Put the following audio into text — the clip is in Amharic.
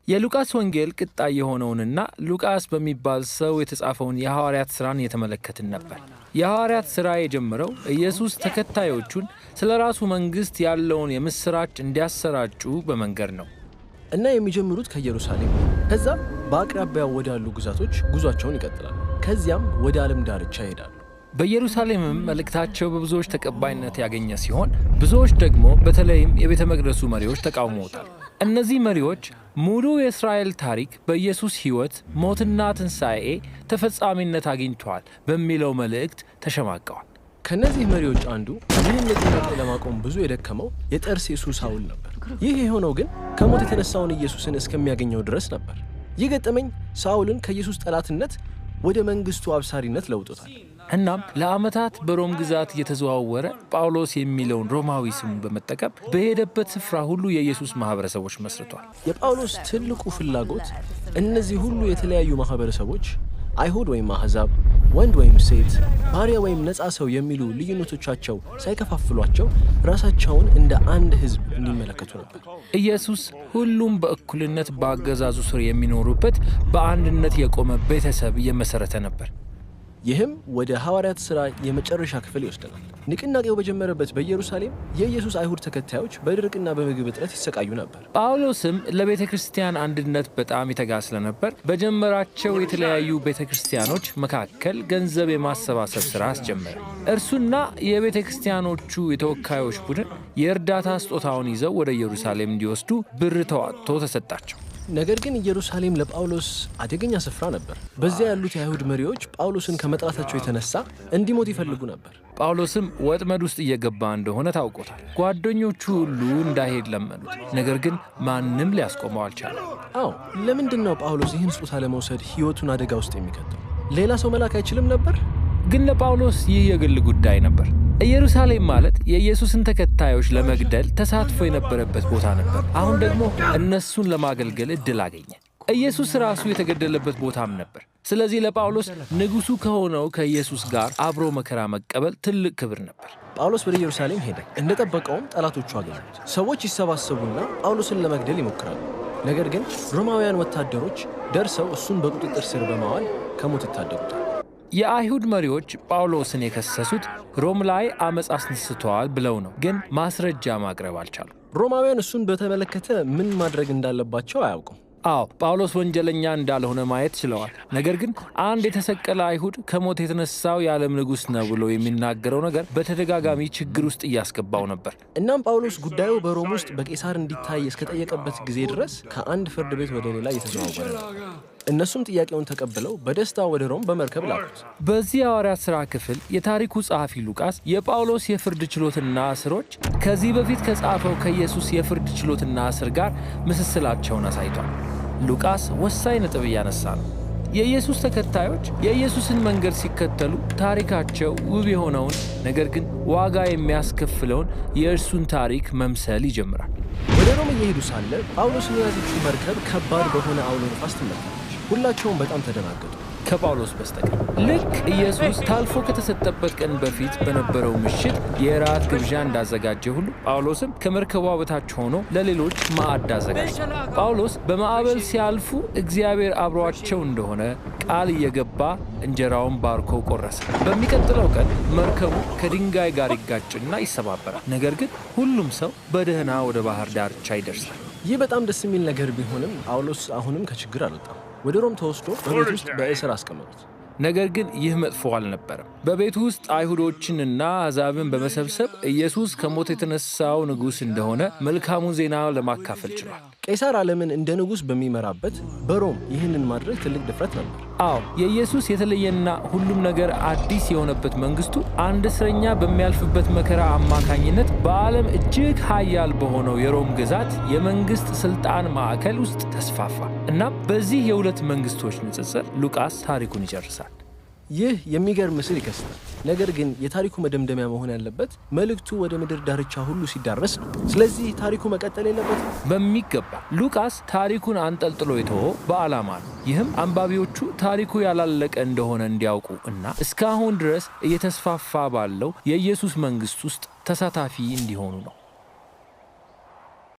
የሉቃስ ወንጌል ቅጣይ የሆነውንና ሉቃስ በሚባል ሰው የተጻፈውን የሐዋርያት ሥራን እየተመለከትን ነበር። የሐዋርያት ሥራ የጀመረው ኢየሱስ ተከታዮቹን ስለ ራሱ መንግሥት ያለውን የምሥራች እንዲያሰራጩ በመንገር ነው። እና የሚጀምሩት ከኢየሩሳሌም ነው። ከዛ በአቅራቢያው ወዳሉ ግዛቶች ጉዟቸውን ይቀጥላሉ። ከዚያም ወደ ዓለም ዳርቻ ይሄዳሉ። በኢየሩሳሌምም መልእክታቸው በብዙዎች ተቀባይነት ያገኘ ሲሆን ብዙዎች ደግሞ በተለይም የቤተ መቅደሱ መሪዎች ተቃውመውታል። እነዚህ መሪዎች ሙሉ የእስራኤል ታሪክ በኢየሱስ ሕይወት፣ ሞትና ትንሣኤ ተፈጻሚነት አግኝቷል በሚለው መልእክት ተሸማቀዋል። ከእነዚህ መሪዎች አንዱ ይህን ንቅናቄ ለማቆም ብዙ የደከመው የጠርሴሱ ሳውል ነበር። ይህ የሆነው ግን ከሞት የተነሳውን ኢየሱስን እስከሚያገኘው ድረስ ነበር። ይህ ገጠመኝ ሳውልን ከኢየሱስ ጠላትነት ወደ መንግሥቱ አብሳሪነት ለውጦታል። እናም ለዓመታት በሮም ግዛት እየተዘዋወረ ጳውሎስ የሚለውን ሮማዊ ስሙን በመጠቀም በሄደበት ስፍራ ሁሉ የኢየሱስ ማኅበረሰቦች መስርቷል። የጳውሎስ ትልቁ ፍላጎት እነዚህ ሁሉ የተለያዩ ማኅበረሰቦች አይሁድ ወይም አሕዛብ፣ ወንድ ወይም ሴት፣ ባሪያ ወይም ነፃ ሰው የሚሉ ልዩነቶቻቸው ሳይከፋፍሏቸው ራሳቸውን እንደ አንድ ሕዝብ እንዲመለከቱ ነበር። ኢየሱስ ሁሉም በእኩልነት በአገዛዙ ስር የሚኖሩበት በአንድነት የቆመ ቤተሰብ እየመሠረተ ነበር። ይህም ወደ ሐዋርያት ሥራ የመጨረሻ ክፍል ይወስደናል። ንቅናቄው በጀመረበት በኢየሩሳሌም የኢየሱስ አይሁድ ተከታዮች በድርቅና በምግብ እጥረት ይሰቃዩ ነበር። ጳውሎስም ለቤተ ክርስቲያን አንድነት በጣም የተጋ ስለነበር በጀመራቸው የተለያዩ ቤተ ክርስቲያኖች መካከል ገንዘብ የማሰባሰብ ሥራ አስጀመረ። እርሱና የቤተ ክርስቲያኖቹ የተወካዮች ቡድን የእርዳታ ስጦታውን ይዘው ወደ ኢየሩሳሌም እንዲወስዱ ብር ተዋጥቶ ተሰጣቸው። ነገር ግን ኢየሩሳሌም ለጳውሎስ አደገኛ ስፍራ ነበር። በዚያ ያሉት የአይሁድ መሪዎች ጳውሎስን ከመጥላታቸው የተነሳ እንዲሞት ይፈልጉ ነበር። ጳውሎስም ወጥመድ ውስጥ እየገባ እንደሆነ ታውቆታል። ጓደኞቹ ሁሉ እንዳይሄድ ለመኑት፣ ነገር ግን ማንም ሊያስቆመው አልቻለም። አዎ፣ ለምንድን ነው ጳውሎስ ይህን ስጦታ ለመውሰድ ሕይወቱን አደጋ ውስጥ የሚከተው? ሌላ ሰው መላክ አይችልም ነበር? ግን ለጳውሎስ ይህ የግል ጉዳይ ነበር። ኢየሩሳሌም ማለት የኢየሱስን ተከታዮች ለመግደል ተሳትፎ የነበረበት ቦታ ነበር። አሁን ደግሞ እነሱን ለማገልገል ዕድል አገኘ። ኢየሱስ ራሱ የተገደለበት ቦታም ነበር። ስለዚህ ለጳውሎስ ንጉሡ ከሆነው ከኢየሱስ ጋር አብሮ መከራ መቀበል ትልቅ ክብር ነበር። ጳውሎስ ወደ ኢየሩሳሌም ሄደ። እንደጠበቀውም ጠላቶቹ አገኙት። ሰዎች ይሰባሰቡና ጳውሎስን ለመግደል ይሞክራሉ። ነገር ግን ሮማውያን ወታደሮች ደርሰው እሱን በቁጥጥር ስር በማዋል ከሞት ይታደጉታል። የአይሁድ መሪዎች ጳውሎስን የከሰሱት ሮም ላይ አመፅ አስነስተዋል ብለው ነው፣ ግን ማስረጃ ማቅረብ አልቻሉም። ሮማውያን እሱን በተመለከተ ምን ማድረግ እንዳለባቸው አያውቁም። አዎ፣ ጳውሎስ ወንጀለኛ እንዳልሆነ ማየት ችለዋል። ነገር ግን አንድ የተሰቀለ አይሁድ ከሞት የተነሳው የዓለም ንጉሥ ነው ብሎ የሚናገረው ነገር በተደጋጋሚ ችግር ውስጥ እያስገባው ነበር። እናም ጳውሎስ ጉዳዩ በሮም ውስጥ በቄሳር እንዲታይ እስከጠየቀበት ጊዜ ድረስ ከአንድ ፍርድ ቤት ወደ ሌላ እየተዘዋወረ ነበር። እነሱም ጥያቄውን ተቀብለው በደስታ ወደ ሮም በመርከብ ላኩት። በዚህ የሐዋርያት ሥራ ክፍል የታሪኩ ጸሐፊ ሉቃስ የጳውሎስ የፍርድ ችሎትና እስሮች ከዚህ በፊት ከጻፈው ከኢየሱስ የፍርድ ችሎትና እስር ጋር ምስስላቸውን አሳይቷል። ሉቃስ ወሳኝ ነጥብ እያነሳ ነው። የኢየሱስ ተከታዮች የኢየሱስን መንገድ ሲከተሉ ታሪካቸው ውብ የሆነውን ነገር ግን ዋጋ የሚያስከፍለውን የእርሱን ታሪክ መምሰል ይጀምራል። ወደ ሮም እየሄዱ ሳለ ጳውሎስን የያዘችው መርከብ ከባድ በሆነ አውሎ ነፋስ ትመታለች። ሁላቸውም በጣም ተደናገጡ። ከጳውሎስ በስተቀር። ልክ ኢየሱስ ታልፎ ከተሰጠበት ቀን በፊት በነበረው ምሽት የእራት ግብዣ እንዳዘጋጀ ሁሉ ጳውሎስም ከመርከቧ በታች ሆኖ ለሌሎች ማዕድ አዘጋጅቷል። ጳውሎስ በማዕበል ሲያልፉ እግዚአብሔር አብሯቸው እንደሆነ ቃል እየገባ እንጀራውን ባርኮ ቆረሰ። በሚቀጥለው ቀን መርከቡ ከድንጋይ ጋር ይጋጭና ይሰባበራል። ነገር ግን ሁሉም ሰው በደህና ወደ ባህር ዳርቻ ይደርሳል። ይህ በጣም ደስ የሚል ነገር ቢሆንም ጳውሎስ አሁንም ከችግር አልወጣም። ወደ ሮም ተወስዶ በቤት ውስጥ በእስር አስቀመጡት። ነገር ግን ይህ መጥፎ አልነበረም። በቤቱ ውስጥ አይሁዶችንና አሕዛብን በመሰብሰብ ኢየሱስ ከሞት የተነሳው ንጉሥ እንደሆነ መልካሙን ዜና ለማካፈል ችሏል። ቄሳር ዓለምን እንደ ንጉሥ በሚመራበት በሮም ይህንን ማድረግ ትልቅ ድፍረት ነበር። አዎ፣ የኢየሱስ የተለየና ሁሉም ነገር አዲስ የሆነበት መንግስቱ አንድ እስረኛ በሚያልፍበት መከራ አማካኝነት በዓለም እጅግ ኃያል በሆነው የሮም ግዛት የመንግስት ስልጣን ማዕከል ውስጥ ተስፋፋ። እናም በዚህ የሁለት መንግስቶች ንጽጽር ሉቃስ ታሪኩን ይጨርሳል። ይህ የሚገርም ምስል ይከስታል። ነገር ግን የታሪኩ መደምደሚያ መሆን ያለበት መልእክቱ ወደ ምድር ዳርቻ ሁሉ ሲዳረስ ነው። ስለዚህ ታሪኩ መቀጠል የለበትም። በሚገባ ሉቃስ ታሪኩን አንጠልጥሎ የተወው በዓላማ ነው። ይህም አንባቢዎቹ ታሪኩ ያላለቀ እንደሆነ እንዲያውቁ እና እስካሁን ድረስ እየተስፋፋ ባለው የኢየሱስ መንግስት ውስጥ ተሳታፊ እንዲሆኑ ነው።